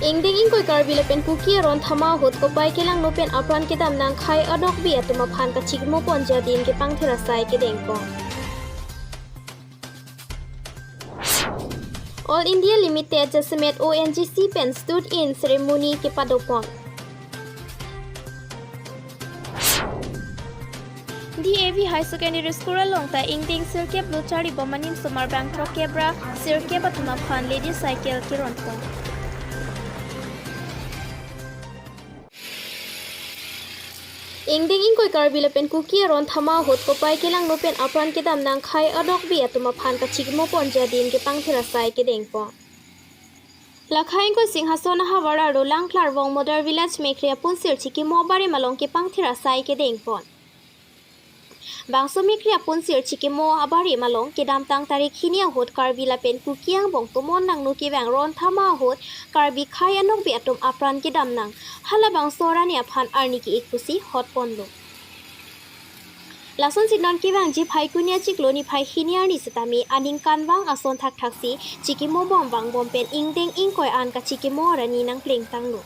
Ingding ingkoi Karbi lapen kuki aron thama hot kopai kelang no pen apran ke dam nang khai adok bi atuma phan ka chigmo pon jadin ke pangthira sai ke dengpo. All India Limited Jasmet ONGC pen stood in ceremony ke padopon. DAV High Secondary School along ta ingding silke blue chari bomanim sumar bank tro kebra silke batuma phan lady cycle kironto. Ingding ingkoi Karbi lapen kuki aron thama hot kopai kelang no pen apran ke dam nang khai adok bi atuma phan ka chigmo pon jadin ke pangthira sai ke dengpo. Lakhai ingkoi singhason hawara ro langklar wong modern village mekria punsir chiki mo bari malong ke pangthira sai ke dengpo. Bangso mikria punsir chiki mo abari malong ke dam tang tarik khinia hot Karbi lapen kukiang bong tomon nang no ki bang ron thama hot Karbi khai anok bi atom apran ke dam nang hala bangso rani aphan arni ki ikusi hot ponlo. Lason sinon ki bang ji phai kunia chikloni phai khiniar ni sitami aning kanwang ason thak thaksi chiki mo bom bang bom pen ingdeng ingkoi an ka chiki mo rani nang pleng tang lo.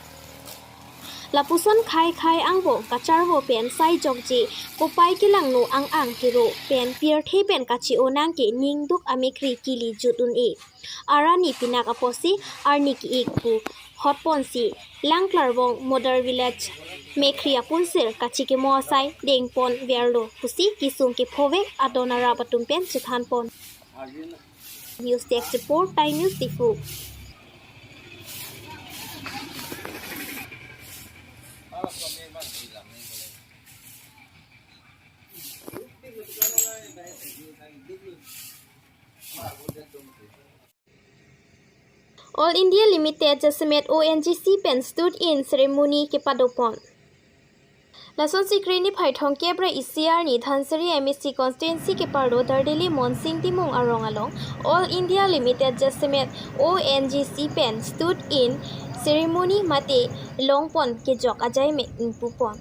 Lapuson khai khai angbo kacharwo pen sai jokji kopai kilang no ang ang kiro pen pier the pen kachi onang ke ningduk amikri kili jutun e arani pinak aposi arni ki ikpu hotponsi langklarwong modern village mekria punsir kachi ke moasai dengpon verlo pusi kisung ke phove adonara batum pen chithanpon. News Desk Report, Time News Diphu. All India Limited Jasmet ONGC pen stood in ceremony ke padopon. Lason sikrini phaithong kebra ECR ni Dhansiri MEC constituency ke pardo Dardeli Monsing Timung arong along All India Limited Jasmet ONGC pen stood in ceremony mate longpon ke jok ajai me pupon.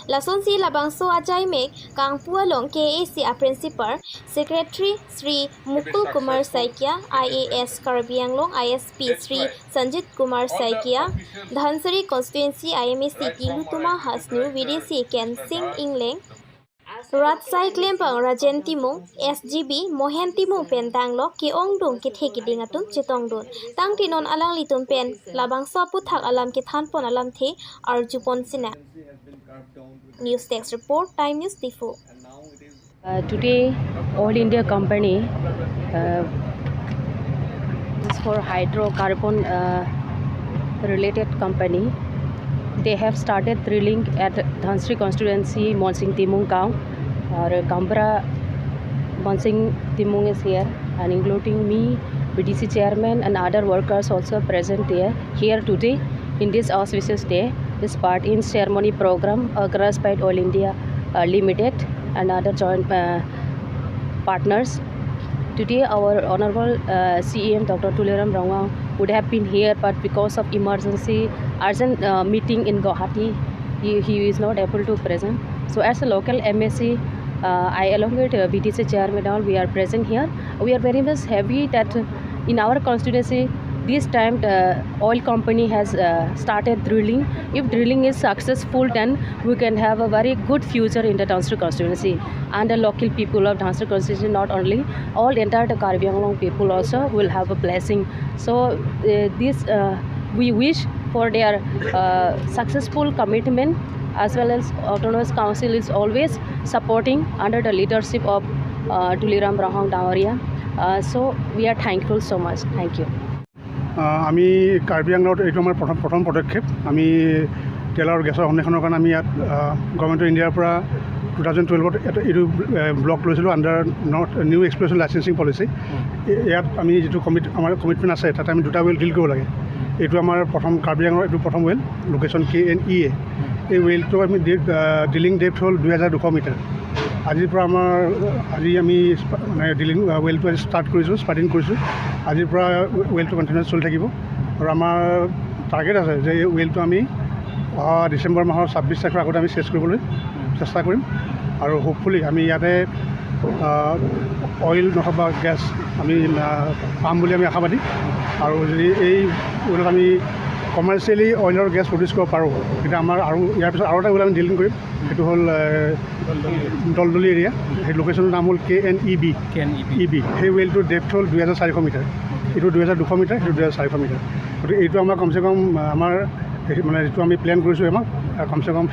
Lason si labangso ajai mek kangpu along KAC a principal secretary Sri Mukul Kumar Saikia IAS Karbi Anglong ISP Sri Sanjit Kumar Saikia Dhansiri constituency IMEC Tilutuma Hasnu VDC Ken Singh Ingleng Ratsai Klempang Rajen Timung SGB Mohen Timung pen tanglo ki ongdung ki theki dingatum chitongdun tang tinon alang litum pen labangso puthak alam ki thanpon alam the arjupon sina. News Desk Report, Time News Diphu. Today, All India Company is for hydrocarbon related company. They have started drilling at Dhansiri constituency, Monsing Timung Gaon, or Kambra Monsing Timung is here, and including me, BDC chairman, and other workers also present there here today in this auspicious day. This part in ceremony program organized by All India Limited and other joint partners. Today our honorable CEM Dr. Tuliram Ronghang would have been here, but because of emergency urgent meeting in Guwahati, he is not able to present. So as a local MSc, I along with BDC chairman all, we are present here. We are very much happy that in our constituency this time the oil company has started drilling. If drilling is successful, then we can have a very good future in the Dhansiri constituency, and the local people of Dhansiri constituency, not only, all entire the Karbi Anglong people also will have a blessing. So this we wish for their successful commitment, as well as Autonomous Council is always supporting under the leadership of Tuliram Ronghang Dangoria. So we are thankful so much. Thank you. আমি কাৰ্বি আংলঙত এইটো আমাৰ প্ৰথম পদক্ষেপ। আমি তেল আৰু গেছৰ অন্বেষণৰ কাৰণে আমি ইয়াত গভৰ্ণমেণ্ট অফ ইণ্ডিয়াৰ পৰা 2012ত এইটো ব্লক লৈছিলোঁ under north new exploration licensing policy. ইয়াত আমি যিটো আমাৰ কমিটমেণ্ট আছে, তাতে আমি দুটা ৱেল ড্ৰিল কৰিব লাগে। এইটো আমাৰ প্ৰথম কাৰ্বি আংলঙৰ এইটো প্ৰথম ৱেল, লোকেশ্যন KNEA। এই ৱেলটো আমি ড্ৰিলিং ডেপ্থ হ'ল 2200 মিটাৰ। আজিৰ পৰা আমাৰ আজি আমি মানে ড্ৰিলিং ৱেলটো আজি ষ্টাৰ্ট কৰিছোঁ, ষ্টাৰ্টিং কৰিছোঁ। আজিৰ পৰা ৱেলটো কণ্টিনিউৱাছ চলি থাকিব আৰু আমাৰ টাৰ্গেট আছে যে এই ৱেলটো আমি অহা ডিচেম্বৰ মাহৰ 26 তাৰিখৰ আগতে আমি চেছ কৰিবলৈ চেষ্টা কৰিম আৰু হোপফুলি আমি ইয়াতে অইল নহবা গেছ আমি পাম বুলি আমি আশাবাদী। আৰু যদি এই ৱেলত আমি কমাৰ্চিয়েলি অইল আৰু গেছ প্ৰডিউচ কৰিব পাৰোঁ, তেতিয়া আমাৰ আৰু ইয়াৰ পিছত আৰু এটা ৱেল আমি ড্ৰিলিং কৰিম। সেইটো হ'ল দলদলি এৰিয়া। সেই লোকেশ্যনটোৰ নাম হ'ল কেএনইবি। কেএনইবি। E B. সেই ৱেলটোৰ ডেপথ হ'ল 2400 মিটাৰ। এইটো 2200 মিটাৰ, সেইটো 2400 মিটাৰ। গতিকে এইটো আমাৰ কমচে কম আমাৰ মানে যিটো আমি প্লেন কৰিছোঁ, আমাক কমচে কম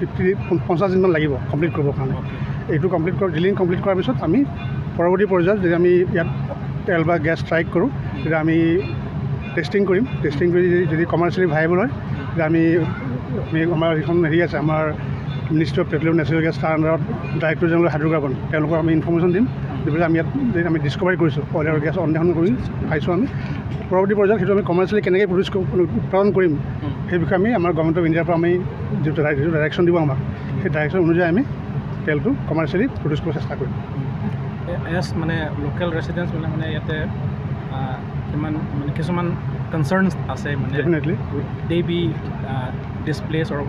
50 দিনমান লাগিব কমপ্লিট কৰিবৰ কাৰণে। এইটো কমপ্লিট কৰা, ড্ৰিলিং কমপ্লিট কৰাৰ পিছত আমি পৰৱৰ্তী পৰ্যায়ত যদি আমি ইয়াত তেল বা গেছ ষ্ট্ৰাইক কৰোঁ, তেতিয়া আমি টেষ্টিং কৰিম। টেষ্টিং কৰি যদি কমাৰ্চিয়েলি ভাইবল হয়, তেতিয়া আমি আমাৰ যিখন হেৰি আছে, আমাৰ Ministry of Petroleum Natural Gas, তাৰ আণ্ডাৰত ডাইৰেক্টৰ জেনেৰেল হাইড্ৰ'কাৰ্বন, তেওঁলোকক আমি ইনফৰ্মেশ্যন দিম। দি পেলাই আমি ইয়াত যদি আমি ডিছকভাৰী কৰিছোঁ, অইল আৰু গেছ অন্বেষণ কৰি পাইছোঁ, আমি পৰৱৰ্তী পৰ্যায়ত সেইটো আমি কমাৰ্চিয়েলি কেনেকৈ প্ৰডিউচ, উৎপাদন কৰিম, সেই বিষয়ে আমি আমাৰ গভৰ্ণমেণ্ট অফ ইণ্ডিয়াৰ পৰা আমি যিটো ডাইৰেকশ্যন দিব আমাক, সেই ডাইৰেকশ্যন অনুযায়ী আমি তেলটো কমাৰ্চিয়েলি প্ৰডিউচ কৰিব চেষ্টা কৰিম। এজ মানে লোকেল ৰেচিডেণ্টছবিলাক মানে ইয়াতে কিমান মানে কিছুমান কনচাৰ্ণছ আছে মানে definitely. They be displaced or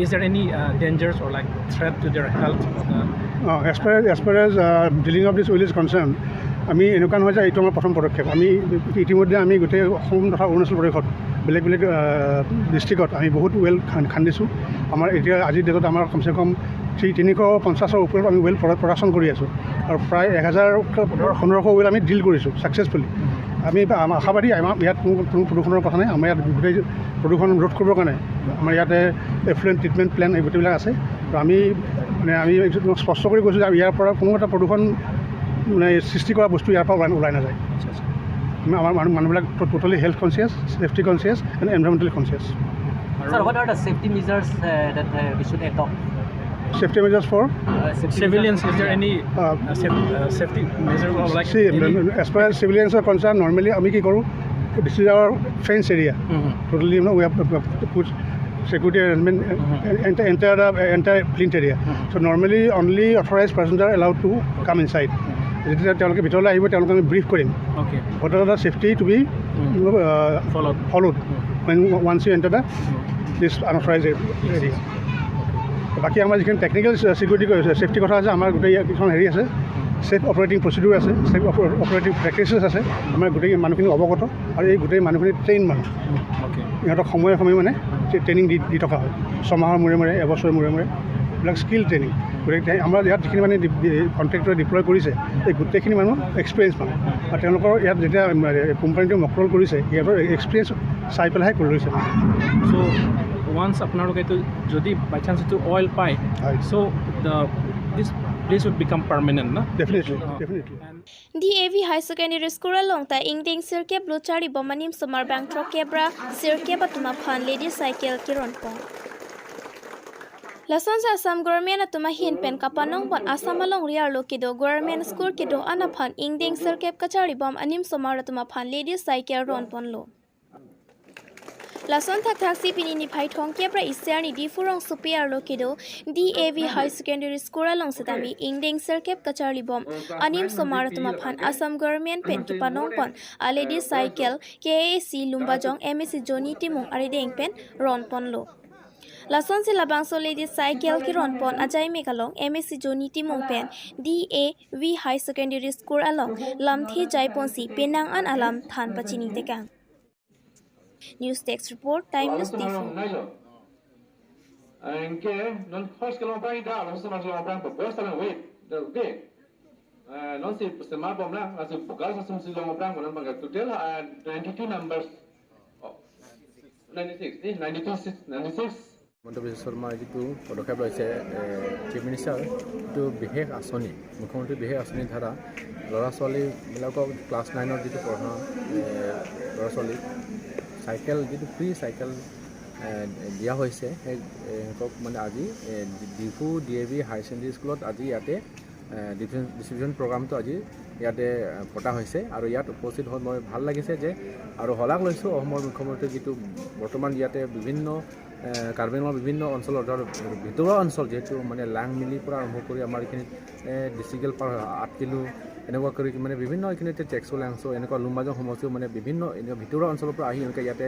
is there any dangers or like threat to their health? অঁ, as far as drilling of this well is concerned, আমি এনেকুৱা নহয় যে এইটো আমাৰ প্ৰথম পদক্ষেপ। আমি ইতিমধ্যে আমি গোটেই অসম তথা অৰুণাচল প্ৰদেশত বেলেগ বেলেগ ডিষ্ট্ৰিক্টত আমি বহুত ৱেল খান্দিছোঁ। আমাৰ এতিয়া আজিৰ ডেটত আমাৰ কমচে কম 350ৰ ওপৰত আমি ৱেল প্ৰডাকশ্যন কৰি আছোঁ আৰু প্ৰায় 1000 1500 ৱেল আমি ড্ৰিল কৰিছোঁ ছাকচেছফুলি। আমি আশাবাদী, আমাৰ ইয়াত কোনো কোনো প্ৰদূষণৰ কথা নাই। আমাৰ ইয়াত গোটেই প্ৰদূষণ ৰোধ কৰিবৰ কাৰণে আমাৰ ইয়াতে এফ্লুৱেণ্ট ট্ৰিটমেণ্ট প্লেণ্ট, এই গোটেইবিলাক আছে। আৰু আমি মানে আমি এইটো স্পষ্ট কৰি কৈছোঁ যে ইয়াৰ পৰা কোনো এটা প্ৰদূষণ মানে সৃষ্টি কৰা বস্তু ইয়াৰ পৰা ওলাই ওলাই নাযায়। আমাৰ মানুহবিলাক totally health conscious, safety conscious and environmentally conscious. Sir, what are the safety measures that we should adopt? Safety measures for Safety Civilians, measures, is there yeah. any safety measure or like See, any as far as civilians are concerned, normally আমি কি কৰোঁ, this is our fenced area. Totally, we have put security arrangement enter the entire plinth area. So normally only authorized persons are allowed to come inside. যেতিয়া তেওঁলোকে ভিতৰলৈ আহিব, তেওঁলোকক আমি brief কৰিম what are the safety to be Followed. Followed when once you enter the this unauthorized area. বাকী আমাৰ যিখিনি টেকনিকেল ছিকিউৰিটি ছেফটি কথা আছে, আমাৰ গোটেই ইয়াত কিছুমান হেৰি আছে, ছেফ অপাৰেটিং প্ৰচিডিউৰ আছে, ছেফ অপাৰেটিং প্ৰেক্টিচেছ আছে। আমাৰ গোটেই মানুহখিনি অৱগত আৰু এই গোটেই মানুহখিনি ট্ৰেইন মানুহ। ইহঁতক সময়ে সময়ে মানে ট্ৰেইনিং দি দি থকা হয়, 6 মাহৰ মূৰে মূৰে, এবছৰৰ মূৰে মূৰে, এইবিলাক স্কিল ট্ৰেইনিং। গতিকে আমাৰ ইয়াত যিখিনি মানে কণ্ট্ৰেক্টৰে ডিপ্লয় কৰিছে, এই গোটেইখিনি মানুহ এক্সপিৰিয়েঞ্চ মানুহ আৰু তেওঁলোকৰ ইয়াত যেতিয়া কোম্পানীটোৱে মকৰল কৰিছে, সিহঁতৰ এক্সপিৰিয়েঞ্চ চাই পেলাইহে কৰি লৈছে। So once আপোনালোকে এইটো যদি বাই চান্স এইটো অইল পায়, so the this place would become permanent, না? Definitely, definitely. DAV High Secondary School along ta ingdeng sirke blue chari bomanim somar bang trok kebra sirke batuma phan lady cycle kiron pong. Lason sa Assam government atuma hin pen kapanong bon Assam along riar lo kido government school kido anaphan ingdeng sirkep kachari bom anim somar atuma phan lady cycle ron pon lo. Lason thak thak si pini ni phai thong kebra isyar ni difurong supiar lo kido DAV High Secondary School along setami ingdeng sirkep kachari bom anim somar atuma phan Assam government pen kipanong pon a lady cycle KAC Lumbajong MAC Joni Timung ari deng pen ron pon lo. Lason si labangso lady cycle ki ron pon ajai megalong MAC Joni Timung pen DAV High Secondary School along lamthi jaipon si penang an alam than pachini tekang. News Text Report, Time News Diphu. Nke non first kalau prang ida lo sama sama prang bos talang wait okay non si sema bom la langsung buka langsung si long prang non bangga total 92 numbers, oh, 96 nih, 92, 96. Himanta Biswa শৰ্মাই যিটো পদক্ষেপ লৈছে, chief minister যিটো বিশেষ আঁচনি, মুখ্যমন্ত্ৰীৰ বিশেষ আঁচনিৰ দ্বাৰা ল'ৰা ছোৱালীবিলাকক, ক্লাছ 9ত যিটো পঢ়া ল'ৰা ছোৱালীক চাইকেল, যিটো ফ্ৰী চাইকেল দিয়া হৈছে, সেই তেওঁলোকক মানে আজি Diphu D A V higher secondary স্কুলত আজি ইয়াতে ডিষ্ট্ৰিবিউশ্যন প্ৰগ্ৰামটো আজি ইয়াতে পতা হৈছে। আৰু ইয়াত উপস্থিত হৈ মই ভাল লাগিছে যে আৰু শলাগ লৈছোঁ অসমৰ মুখ্যমন্ত্ৰী, যিটো বৰ্তমান ইয়াতে বিভিন্ন কাৰ্বি আংলঙৰ বিভিন্ন অঞ্চলৰ, ধৰ ভিতৰুৱা অঞ্চল, যিহেতু মানে লাংমিলিৰ পৰা আৰম্ভ কৰি আমাৰ এইখিনিত ডিষ্ট্ৰিক্ট পাৰ 8 কিলো এনেকুৱা কৰি মানে বিভিন্ন এইখিনিতে টেক্সো লেংচো এনেকুৱা লুম্বাজং সমষ্টিও মানে বিভিন্ন এনেকুৱা ভিতৰুৱা অঞ্চলৰ পৰা আহি এনেকৈ ইয়াতে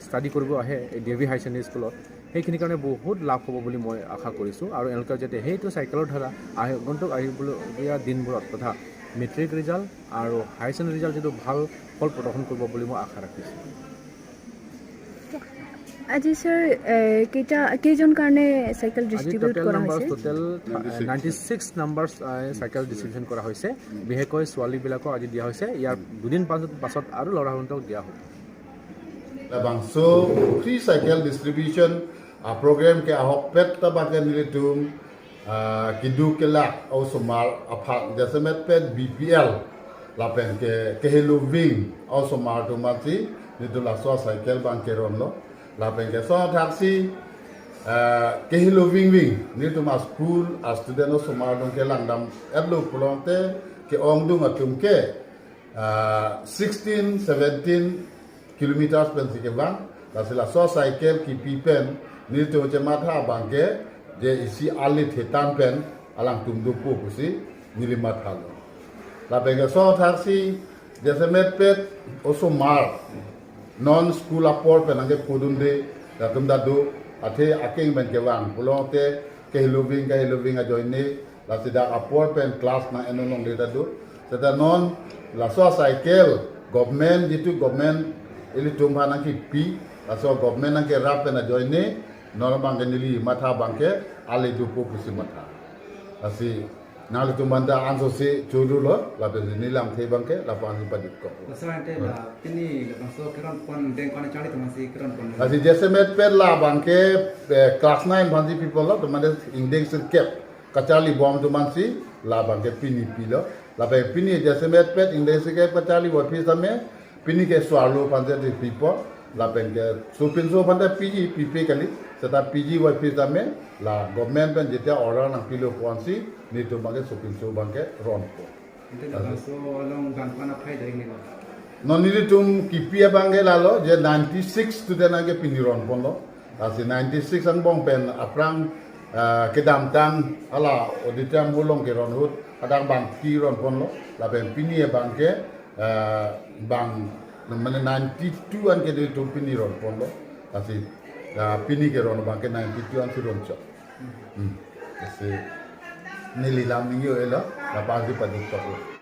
ষ্টাডি কৰিব আহে এই D A V higher secondary স্কুলত, সেইখিনিৰ কাৰণে বহুত লাভ হ'ব বুলি মই আশা কৰিছোঁ। আৰু এওঁলোকে যাতে সেইটো চাইকেলৰ দ্বাৰা আগন্তুক আহিবলগীয়া দিনবোৰত তথা মেট্ৰিক ৰিজাল্ট আৰু হায়াৰ ছেকেণ্ডেৰী ৰিজাল্ট যিটো ভাল ফল প্ৰদৰ্শন কৰিব বুলি মই আশা ৰাখিছোঁ। আজি ছাৰ কেইটা কেইজন কাৰণে চাইকেল আজি ডিষ্ট্ৰিবিউট টোটেল কৰা নাম্বাৰ হৈছে? টোটেল 96 নাম্বাৰ্ছ চাইকেল ডিষ্ট্ৰিবিউশ্যন কৰা হৈছে। বিশেষকৈ ছোৱালীবিলাকক আজি দিয়া হৈছে। ইয়াৰ দুদিন পাছত আৰু ল'ৰাহঁতক দিয়া হ'ব। Bangso free cycle distribution program ke ahok pet ta ba ke nilitum kidu ke la au somar apha jasemet pet BPL la pen ke kehelu wing au somar tu mati nitu la so cycle bang ke ron lo la pen ke so taxi kehelu wing wing nitu ma school a student au somar dong ke langdam edlu pulongte ke ong dung atum ke 16 17 kilometers pen si ke bang la se la so cycle ki pi pen ni to che matha bang ke je isi ali thetan pen alang tum du pu kusi nili matha lo la pen ke so thaksi jese met pet oso mar non school apor pen ange pudun de la tum da du athe aking ben ke bang pulong te ke helubing a join ne la se da apor pen class na enonong le da du se da non la so cycle government jitu government ili tumba na ki pi la so government na ke rap na join ne non bang nili matha bang ke ale du pu pusi matha asi nali tumbanda anso si churu lo la pe nilam the bang ke la pa ansi padit ko. Asi jese met per la bang ke class 9 bhanji people lo to mane index cap kachali bom tu mansi la bang ke pini pi lo la pe pini jese met pet index cap kachali bo pi same pini ke swalo panje de people la pen ke supin so pande pg pp kali seta pg y pi same la government pen jetia order na pilo ponsi ni to bang ke supin so bang ke ron ko nonili tum kipia bangge lalo je 96 student ange piniron ponlo asi 96 ang bong pen aprang kedam tang ala auditorium hulong ke ron hut adang bang ki ron ponlo la pen pini bangke bang mane 92 an ke tum piniron ponlo asi pini ke ron bangke 92 an si ron cho asi nili lam ningi elo la pa si padik to.